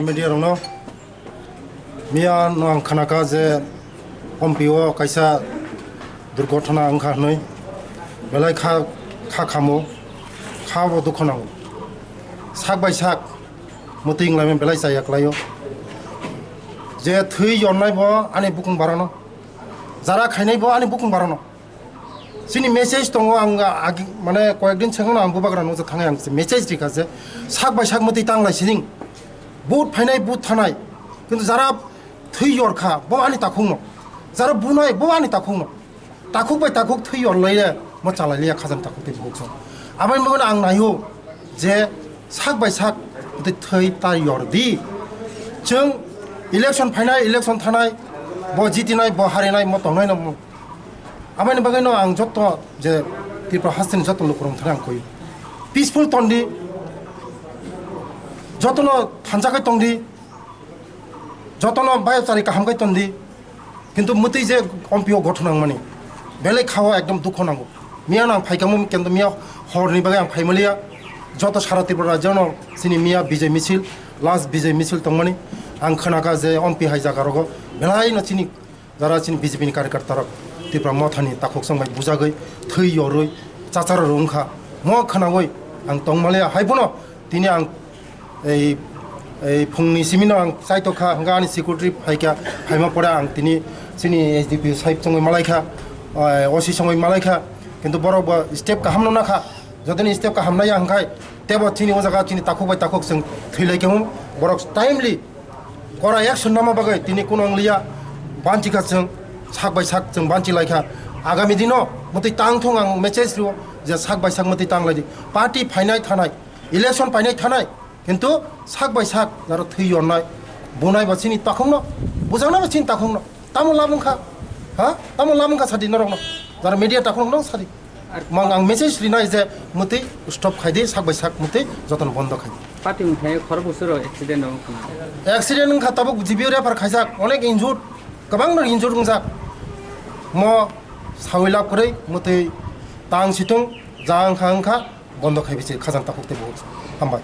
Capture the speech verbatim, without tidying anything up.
Media rokno miya no ang khanaka je Ompi o kaisa durgotona wngkha hwnwi, belai kha kha khamo, kha bo dukho nango. Sak bai sak mwtwi wnglaimani belai chaya kwlaio. Je thwi yornai bo ani bukung barono, jara khainai bo ani bukung barono. Chini message tongo, ang agi, mane koyekdin sengno ang bubagra nungsa thangwi ang message rikha je sak bai sak mwtwi tanglai sining. Vote phainai, vote thanai. Kintu jara thwi yorkha, bo ani takhukno. Jara bunai, bo ani takhukno. Takhuk bai takhuk thwi yorlaile, mo chalailiya khajani takhuk tei bukhuk song. Aboni bagwino ang naio je sak bai sak tei thwi ta yor di. Chwng election phainai, election thanai, bo jitinai, bo harinai, mo tongnai no. Aboni bagwino ang joto je Tripura hasteni joto lukurok thani ang koi. Peaceful tondi, jotono thansa kai tondi, jotono bayachari kaham kai tondi. Kintu mwtwi je Ompi o gothon nangmani, belai khao ekdom dukho nango. Miya nang phaikamo kintu miya horni bagwi ang phaimaliya. Joto sara Tripura rajyono chini miya Bijay Michil, last Bijay Michil tongmani. Ang khnaka je Ompi hai jaga rogo belai no chini jara chini B J P ni karyakarta rok Tipra Mothani takhuk song bai bujagwi thwi yorwi chacharo rwngkha. Mo khnawi ang tongmaliya hai bono tini ang ei, ei phungni simino ang chaitokha, hwnkha ani secretary phaikha, phaima pore ang tini chini S D P O sahib songwi malaikha, eh, O C songwi malaikha, kintu borok bo step kaham no nakha, jotoni step kaham naya hwnkhe tebo chini o jaga chini takhuk bai takhuk chwng thwilaikha, borok timely kora action nama bagwi tini kuno wngliya, banchikha chwng sak bai sak chwng banchilaikha, agami dino mwtwi tangthung ang message rio je sak bai sak mwtwi tanglaidi, party phainai thanai, election painai thanai, kintu sak bai sak jaro thwi yornai, bunai ba chini takhukno, bujaknai ba chini takhukno, tamo labung kha, ha? Tamo labung kha sadi norokno, jaro media takhukno sadi. Mang ang message rinai je mwtwi stop khaidi, sak bai sak mwtwi jotono bondo khaidi. Party wngkha khorok bosoro accident wngkha. Accident wngkha tabuk G B O refer khaijak, onek injured, kwbangno injured wngjak. Mo sawi lab kwrwi mwtwi tang situng ja wngkha wngkha. Bondo khai bisi khajang takhuk tei buhuk. Hambai.